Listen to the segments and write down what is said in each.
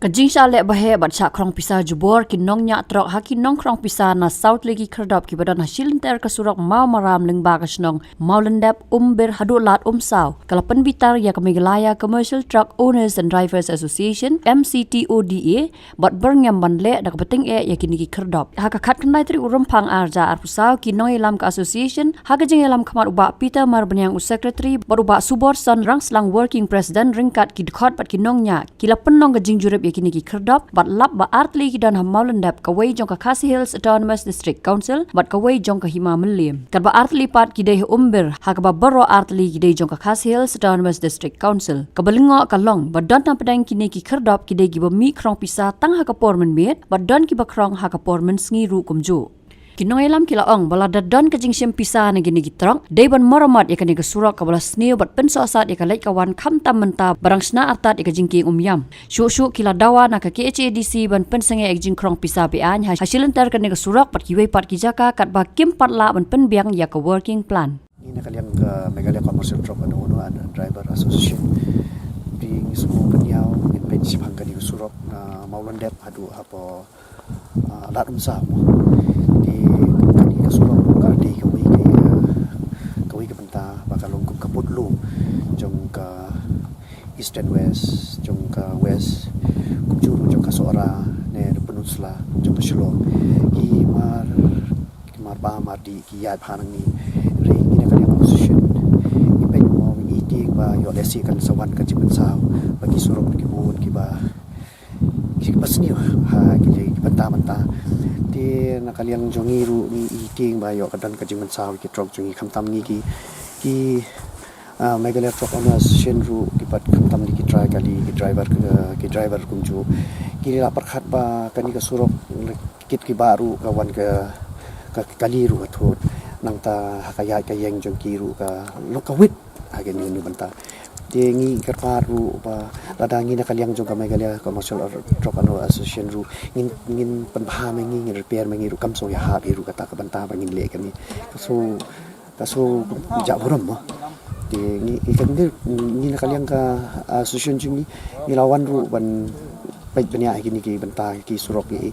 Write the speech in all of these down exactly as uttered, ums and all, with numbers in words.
Ka jingshah leh ba heh bad shah khrong pisa jubor ki nongñiah trok ha ki nongkhrong pisa na saw tylli ki khyrdop kiba don ha shilynter ka surok Mawmaram lyngba ka shnong Mawlyndep, Umbir haduh Lad Umsaw ka la pynbitar ïa ka Meghalaya Commercial Truck Owners and Drivers Association, M C T O D A, bad byrngem ban leh da kaba tyngeh ïa kine ki khyrdop. Ha ka khatkhyndai tarik u Rymphang ar hajar arphew saw, ki nongïalam ka association, ha ka jingïalam khmat u Bah Peter Marbaniang u secretary bad u Bah Suborson Rangslang working president, ryngkat ki dkhot bad ki nongñiah, ki la pynlong ka jingjurip ïa kine ki khyrdop bad lap ba ar tylli ki don ha Mawlyndep, kawei jong ka Khasi Hills Autonomous District Council bad kawei jong ka Hima Mylliem, katba ar tylli pat ki dei ha Umbir, ha kaba baroh ar tylli ki dei jong ka Khasi Hills Autonomous District Council. Kaba lyngngoh ka long ba don napdeng kine ki khyrdop ki dei kiba mih khrong pisa tang ha ka por mynmiet bad don kiba khrong ha ka por mynsngi ruh kumjuh. Ki nongïalam ki la ong ba lada don ka jingshim pisa na kine ki trok, dei ban marammot ïa kane ka surok kaba la sniew bad pynsohsat ïa ka leit ka wan, khamtam mynta ba dang shna artat ïa ka jingkieng umïam. Shuh shuh ki la dawa na ka K H A D C ban pynsangeh ïa ka jingkhrong pisa be-aiñ ha shilynter kane ka surok bad kiwei pat ki jaka, katba kim pat lah ban pynbiang ïa ka working plan. Ngi na ka liang ka Meghalaya Commercial Truck and Owner and Driver Association, te ngi sngewbha ban ïaw ngin peit shaphang kane ka surok na Mawlyndep haduh hapoh, ah, Lad Umsaw. Te kane ka surok ka dei kawei ka, kawei ka bynta ba ka long kum ka pud lum jong ka East and West, jong ka West, kumjuh ruh jong ka Sohra ne Peninsula jong ka Shillong. Ki mar, ki mar ba mar dih ki ïaid bha nangne. Hynrei ngi na ka liang opposition, ngi peit mo, ngi tieng ba ïoh lehse kan sa wan ka jingmynsaw ba ki surok ki bun kiba, kiba sniew ha ki, ki bynta bynta. Te na ka liang jong ngi ruh ngi tieng ba ïoh ka don ka jingmynsaw ki trok jong ngi, khamtam ngi ki, ki, ah, Meghalaya Truck Owners Association ruh, ki pat khamtam ngi ki trai kali, ki driver, ki, ki driver kumjuh, ki la pyrkhat ba kane ka surok kit ki ba ruh ka wan ka, ka kali ruh ka thut. Nangta ha ka ïaid ka ïeng jong ki ruh ka long ka wit ha kane ka bynta. Te ngi kyrpad ruh ba lada ngi na ka liang jong ka Meghalaya Commercial Truck and Owner Association ruh ngin, ngin pynbha ma ngi, ngin repair ma ngi ruh, kam shu ïahap hi ruh kata ka bynta ba ngin leh kane. Ka shu, ka shu jah burom mo. Te ngi, ngi, ngi, ngi na ka liang ka, ah, association jong ngi, ngi la wan ruh ban peit bniah ha kine ki bynta ki surok ki.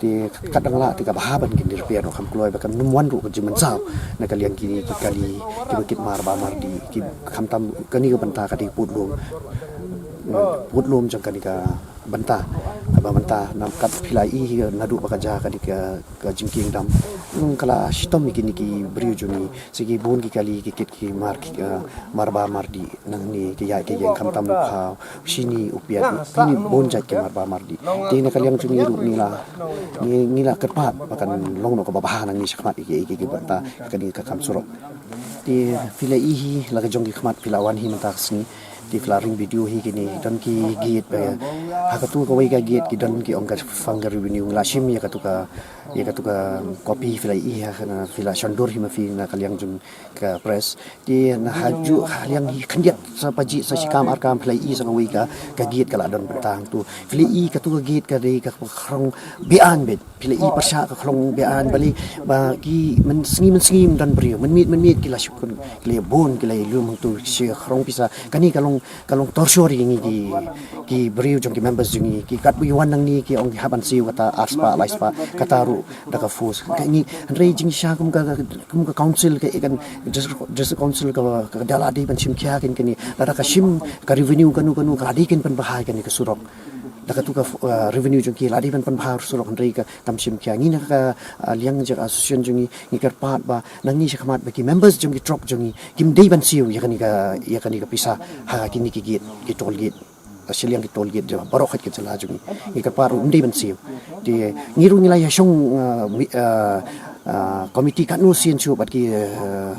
Te kat dang lah te kaba hap ban kin repair noh, kham kloi ba kan nym wan ruh ka jingmynsaw na ka liang kine ki kali kiba kit mar ba mar dih, ki khamtam kane ka bynta ka dei pud lum, pud lum jong kane ka bynta. Kaba mynta namar kat phi la i hi naduh ba ka jia kane ka, ka jingkieng dam, ka la shitom ïa kine ki briew jong ngi. Sa ki bun ki kali ki kit ki mar, ki, ah, mar ba mar dih nangne, ki ïaid ki ïeng, khamtam u khaw, u shini, u piat, u pini, bun jait ki mar ba mar dih. Te na ka liang jong ngi ruh ngi la, ngi, ngi la kyrpad ba kan long noh kaba bha nangne shakhmat ïa ki, ïa ki, ïa ki bynta kane ka kam surok. Te phi la i hi la ka jong ki khmat, phi la wan hi mynta ka sngi. Te phi la ring video hi kine, don ki gate ba ha katu kawei ka gate ki don ki ong ka fund ka revenue, ngi la shim ïa katu ka, ïa katu ka copy phi la i ha, phi la shon dur hi ma phi na ka liang jong ka press. Te na ha ju ha liang hi khyndiat sa pajih sa shikam arkam phi la i sa kawei ka, ka gate ka la don bynta hangtu. Phi la i katu ka gate ka dei ka khrong be-aiñ beit. Phi la i pyrshah ka khrong be-aiñ, balei ba ki mynsngi mynsngi don briew, mynmiet mynmiet ki la shukun, ki la bun, ki la lum hangtu shi khrong pisa. Kane ka long, ka long torture ïa ngi ki, ki briew jong ki members jong ngi, ki katba wan nangne ki ong ki hap ban siew kata ar spah lai spah, kata ruh da ka force. Ka ngi hynrei jingshisha kum ka, kum ka council ka, kan district, district council ka, ka da la dei ban shim khia kane, kane. Lada ka shim ka revenue kano kano ka la dei kin pynbha ïa kane ka surok. Da katu ka, uh, revenue jong ki la dei ban pynbha surok, hynrei ka kam shim khia. Ngi na ka, uh, liang jong association jong ngi, ngi kyrpad ba nangne shakhmat ba ki members jong ki trok jong ngi kim dei ban siew ïa kane ka, ïa kane ka pisa ha kine ki gate, ki toll gate. Shiliang ki toll gate jong baroh khat ka jylla jong ngi. Ngi kyrpad ruh ym dei ban siew. Te ngi ruh ngi la ïa shong, uh, mi, uh, uh, committee katno sien shuh bad ki, uh,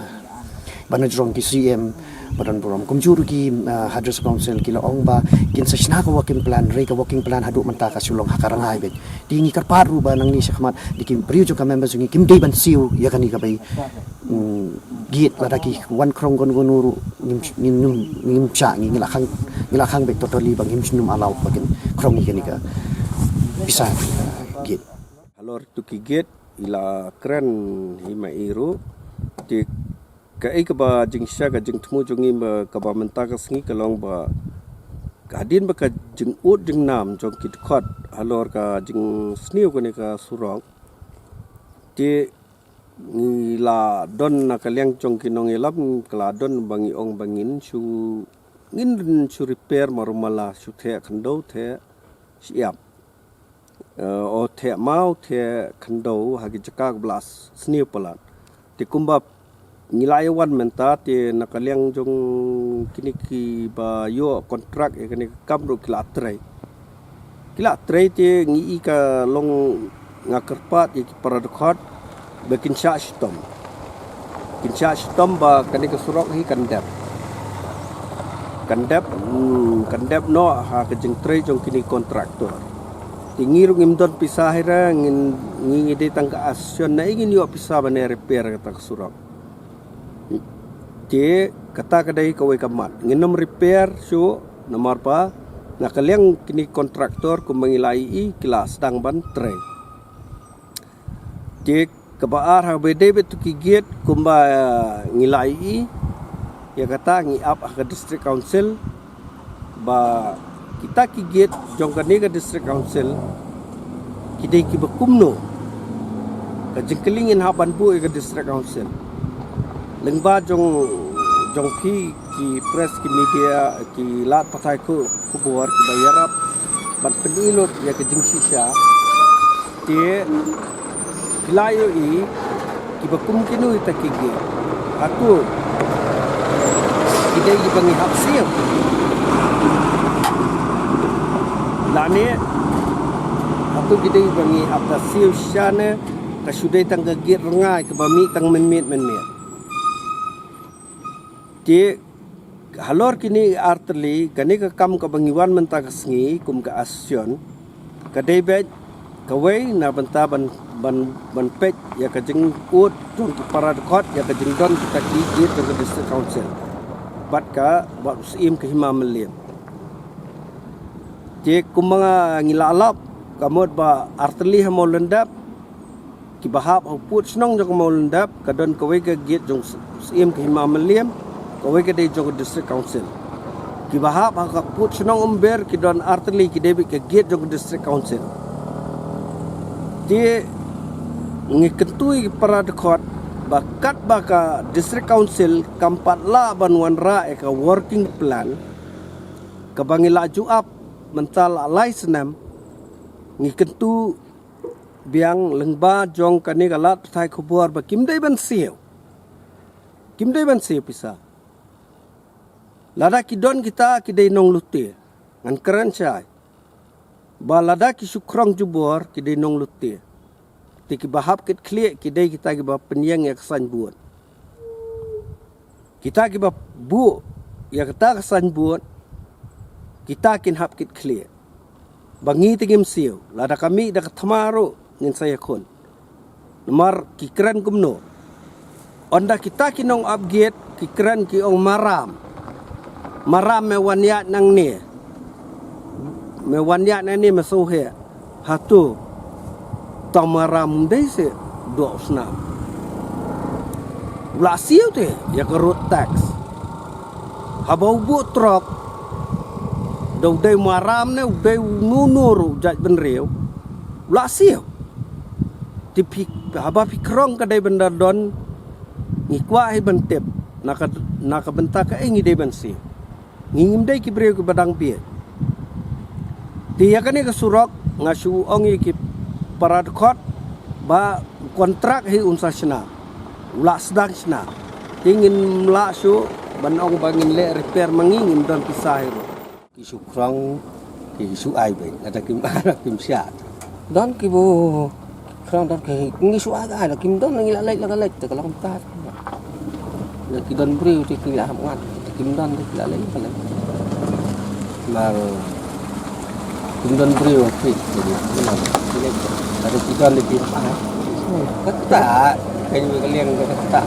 ba na jrong ki C M ba don burom. Kumjuh ruh ki, uh, ha District Council ki la ong ba kin sa shna ka working plan, hynrei ka working plan haduh mynta ka shu long ha ka rngai beit. Te ngi kyrpad ruh ba nangne shakhmat da ki briew jong ka members jong ngi kim dei ban siew ïa kane ka bei, mm, gate, lada ki wan khrong kano kano ruh ngim, ngim, ngim, ngim shah, ngi, ngi la khang, ngi la khang beit totally ba ngim shym allow ba kin khrong ïa kane ka pisa, uh, gate. Halor tu ki gate i la kren hi ma i ruh. Te kaei kaba jingshisha ka jingthmu jong ngi ba kaba mynta ka sngi ka long ba hadien ba ka jingud jingnam jong ki dkhot halor ka jingsniew kane ka surok, te ngi la don na ka liang jong ki nongïalam, ka la don ba ngi ong ba ngin shu, ngin shu repair maru mala, shu theh khyndew, theh shyiap, eh, o theh maw, theh khyndew ha ki jaka ba la sniew palat. Te kumba ngi la ïa wan mynta, te na ka liang jong kine kiba ïoh kontrak ïa kane ka kam ruh ki la trei. Ki la trei, te ngi i ka long, nga kyrpad ïa ki para dkhot ba kin shah shitom. Kin shah shitom ba kane ka surok hi kan dep. Kan dep, hmm, kan dep noh ha ka jingtrei jong kine ki kontraktor. Te ngi ruh ngim don pisa hi re, ngin, ngi, ngi dei tang ka association, naei ngin ïoh pisa ban repair kata ka surok. Te kata ka dei kawei ka mat. Ngin ym repair shuh, namar ba na ka liang kine ki kontraktor kumba ngi la ïohi, ki la sdang ban trei. Te kaba ar, haba dei beit tu ki gate, kumba, eh, ngi la ïohi, ïa kata ngi ap ha ka District Council ba kita ki gate jong kane ka District Council ki dei kiba kumno. Ka jingkylli ngin hap ban buh ïa ka District Council. Lyngba jong, jong phi ki press, ki media, ki lad pathai khubor kiba ïarap ban pyni lut ïa ka jingshisha. Te phi la ïohi kiba kum kino kita ki gate? Hato ki dei kiba ngi hap siew? Lane hato ki dei kiba ngi hap da siew shisha ne ka shu dei tang ka gate rngai kaba mih tang mynmiet mynmiet? Te halor kine artylli, kane ka kam kaba ngi wan mynta ka sngi kum ka association, ka dei beit kawei na bynta ban, ban, ban peit ïa ka jingud jong ki para dkhot ïa ka jingdon kita ki gate jong ka District Council bad ka, bad u Syiem ka Hima Mylliem. Te kumba ngi la lap, ka mut ba artylli ha Mawlyndep, kiba hap ha u pud shnong jong ka Mawlyndep, ka don kawei ka gate jong u Syiem ka Hima Mylliem, kawei ka dei jong ka District Council. Kiba hap ha ka pud shnong Umber, ki don artylli, ki dei beit ka gate jong ka District Council. Te ngi kyntu ïa ki para dkhot ba katba ka District Council kam pat lah ban wanrah ïa ka working plan kaba ngi la ju ap mynta la lai snem, ngi kyntu biang lyngba jong kane ka lad pathai khubor ba kim dei ban siew. Kim dei ban siew pisa. Lada ki don kita ki dei nonglute. Ngan kren shai ba lada ki shu khrong jubor ki dei nonglute. Te kiba hap kit khlieh ki dei kita kiba pynïeng ïa ka signboard. Kita kiba buh ïa kata ka signboard, kita kin hap kit khlieh. Ba ngi te ngim siew, lada ka mih da ka thma ruh ngin sa ïakhun. Namar ki kren kumno? Ynda kita ki nong ap gate ki kren ki ong, "Maram, maram me wan ïaid nangne. Me wan ïaid nangne me shu heh." Hato tang maram dei se doh snam. U la siew te ïa ka road tax. Haba u buh trok, da u dei maram ne u dei u nunu ruh u jait bynriew, u la siew. Te phi, haba phi khrong ka dei ban da don, ngi kwah hi ban tip na ka, na ka bynta kaei ngi dei ban siew. Ngi ngim dei ki briew kiba dang bieit. Te ïa kane ka surok nga shu ong ïa ki para dkhot ba kontrak hi un sa shna, u la sdang shna. Te ngim lah shuh ban ong ba ngin leh repair ma ngi, ngim don pisa hi ruh. Ki shu khrong, ki shu ai beit, lada kim ai kim shah. Don ki bu khrong, don ki ngi shu ai, ai la kim don, ngi la leit, la ka leit te ka long tat. La ki don briew te ki la hap ngat, te kim don te ki la leit, ka leit. Mar kim don briew ki, ki la, ki leit. Lada ki don te ki hap ai. Kata, ka ngi ka liang kata.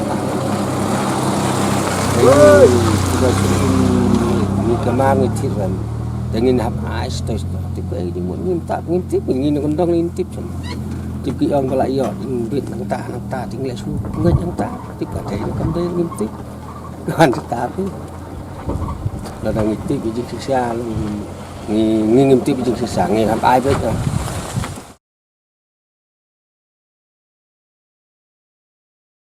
Ka ngi ka mang ngi thit ram. Te ngin hap ai sto sto. Te ko ai di mo ngim tip, ngim tip, ngin kondong ngim tip. Tip ki ong ka la ïoh, ing bit nangta, nangta, ting leh shu, ngai nangta. Tip ka dei, kam dei, ngim tip. Kan tip tapi. Lada ngi tip i jingshisha, ngi ngi ngim tip i jingshisha, ngi ngam ai beit.